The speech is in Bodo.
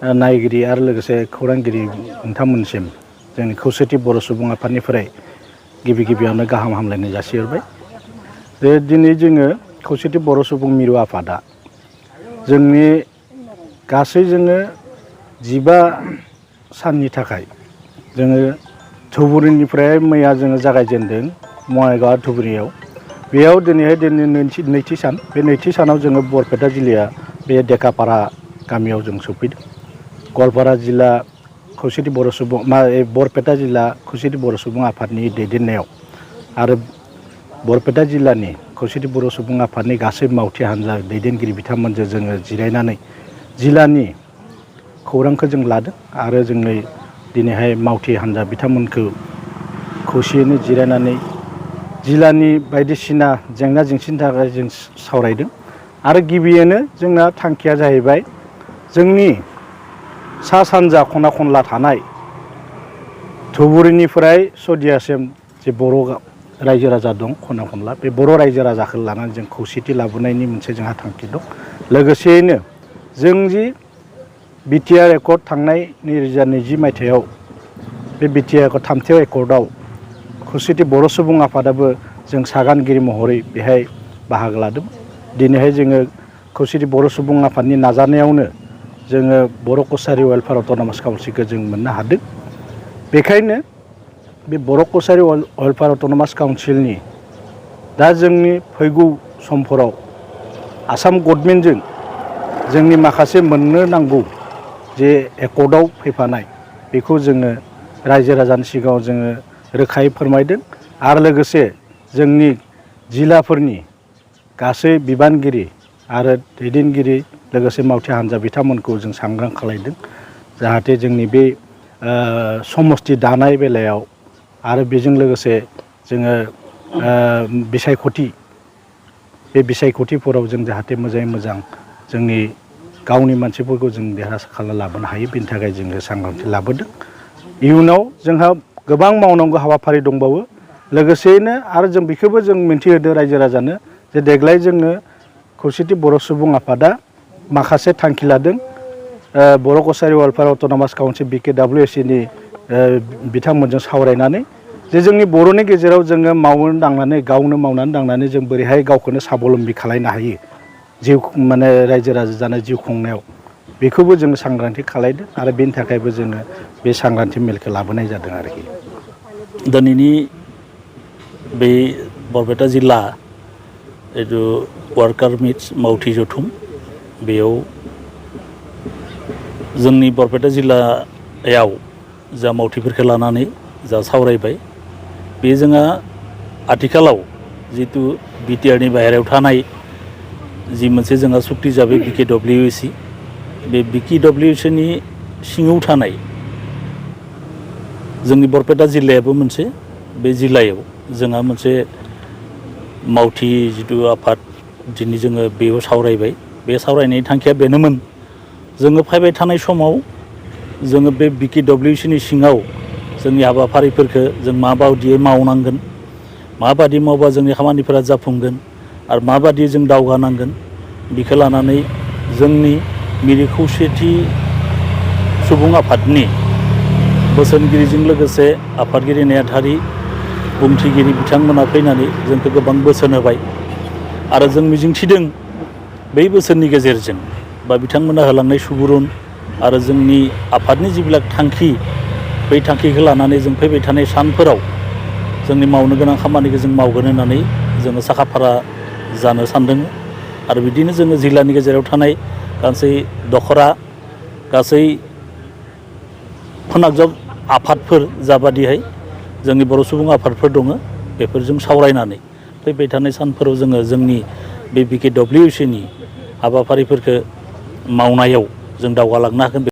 नायगिरि आरो लोगोसे खौरांगिरि नोंथांमोनसिम जोंनि खौसेथि बर' सुबुं आफादनिफ्राय गिबियावनो गाहाम हामलायनाय जासिहरबाय। दिनै जोङो खौसेथि बर' सुबुं मिरु आफादा जोंनि गासै जोङो 15 साननि थाखाय जोङो धुबुरीनिफ्राय मैया जोङो जागायजेनदों बङाइगाव धुबुरीयाव। बेयाव दिनैहाय नैथि सान। बे नैथि सानाव जोङो बरपेटा जिल्लाया बे देकापारा गामियाव जों सफैदों। गवालपारा जिल्ला खौसेथि बर' सुबुं बरपेटा जिल्ला खौसेथि बर' सुबुं आफादनि दैदेननायाव आरो बरपेटा जिल्लानि खौसेथि बर' सुबुं आफादनि गासै मावथि हान्जा दैदेनगिरि बिथांमोनजों जोङो जिरायनानै जिल्लानि खौरांखौ जों लादों आरो जोंनि दिनैहाय मावथि हान्जा बिथांमोनखौ खौसेयैनो जिरायनानै जिल्लानि बायदिसिना जेंना जेंसिनि थाखाय जों सावरायदों। आरो गिबियैनो जोंना थांखिया जाहैबाय जोंनि सा सानजा खना खनला थानाय धुबुरीनिफ्राय सदियासिम जे बर' रायजो राजा दं खना खनला, बे बर' रायजो राजाखौ लानानै जों खौसेथि लाबोनायनि मोनसे जोंहा थांखि दं। लोगोसेयैनो जों जि बिटिआर एकर्ड थांनाय 2020 मायथाइयाव बे बिटिआर एकर्ड 3थि एकर्डआव खौसेथि बर' सुबुं आफादाबो जों सागानगिरि महरै बेहाय बाहागो लादों। दिनैहाय जोङो खौसेथि बर' सुबुं आफादनि नाजानायावनो जोङो बर' कसारि वेलफेयार अट'नमास काउन्सिलखौ जों मोननो हादों। बेखायनो बे बर' कसारि वेलफेयार अट'नमास काउन्सिलनि दा जोंनि फैगौ समफोराव आसाम गभर्नमेन्टजों जोंनि माखासे मोननो नांगौ जे एकर्डआव फैफानाय बेखौ जोङो रायजो राजानि सिगाङाव जोङो रोखायै फोरमायदों। आरो लोगोसे जोंनि जिल्लाफोरनि गासै बिबानगिरि आरो दैदेनगिरि लोगोसे मावथि हान्जा बिथांमोनखौ जों सांग्रां खालायदों जाहाथे जोंनि बे समस्ति दानाय बेलायाव आरो बेजों लोगोसे जोङो बिसायख'थि बे बिसायख'थिफोराव जों जाहाथे मोजाङै मोजां जोंनि गावनि मानसिफोरखौ जों देरहासार खालामना लाबोनो हायो, बेनि थाखाय जोङो सांग्रांथि लाबोदों। इयुनाव जोंहा गोबां मावनांगौ हाबाफारि दंबावो। लोगोसेयैनो आरो जों बेखौबो जों मिन्थिहोदों रायजो राजानो जे देग्लाय जोङो खौसेथि बर' सुबुं आफादा माखासे थांखि लादों। बर' कसारि वेलफेयार अट'नमास काउन्सिल BKWSनि बिथांमोनजों सावरायनानै जे जोंनि बर'नि गेजेराव जोङो गावनो मावनानै दांनानै जों बोरैहाय गावखौनो साबलम्बि खालायनो हायो जिउ रायजो राजा जानाय जिउ खुंनायाव, बेखौबो जोङो सांग्रांथि खालायदों आरो बेनि थाखायबो जोङो बे सांग्रांथि मेलखौ लाबोनाय जादों आरोखि। दिनैनि बे बरपेटा जिल्ला जिथु वार्कार मिट्स मावथि जथुम, बेयाव जोंनि बरपेटा जिल्लायाव जा मावथिफोरखौ लानानै जा सावरायबाय, बे जोंहा आथिखालाव जिथु बिटिआरनि बाहेरायाव थानाय जि मोनसे जोंहा सुक्ति जाबाय BKWC, बे BKWCनि सिङाव थानाय जोंनि बरपेटा जिल्लायाबो मोनसे, बे जिल्लायाव जोंहा मोनसे मावथि जिथु आफाद दिनै जोङो बेयाव सावरायबाय। बे सावरायनायनि थांखिया बेनोमोन जोङो फैबाय थानाय समाव जोङो बे BKWCनि सिङाव जोंनि हाबाफारिफोरखौ जों माबायदियै मावनांगोन, माबादि मावबा जोंनि खामानिफोरा जाफुंगोन आरो माबादि जों दावगानांगोन, बेखौ लानानै जोंनि मिरु खौसेथि सुबुं आफादनि बोसोनगिरिजों लोगोसे आफादगिरि नेहाथारि बुंथिगिरि बिथांमोना फैनानै जोंखौ गोबां बोसोन होबाय। आरो जों मिजिंथिदों बै बोसोननि गेजेरजों बा बिथांमोना होलांनाय सुबुरुन आरो जोंनि आफादनि जिবিলাক थांखि, बै थांखिखौ लानानै जों फैबाय थानाय सानफोराव जोंनि मावनो गोनां खामानिखौ जों मावगोन होननानै जोङो साखाफारा जानो सानदों। आरो बिदिनो जोङो जिल्लानि गेजेराव थानाय गासै दख'रा गासै फोनांजाब आफादफोर जाबादिहाय जोंनि बर' सुबुं आफादफोर दङ, बेफोरजों सावरायनानै फैबाय थानाय सानफोराव जोङो जोंनि बे BKWCनि हाबाफारिफोरखौ मावनायाव जों दावगालांनो हागोन।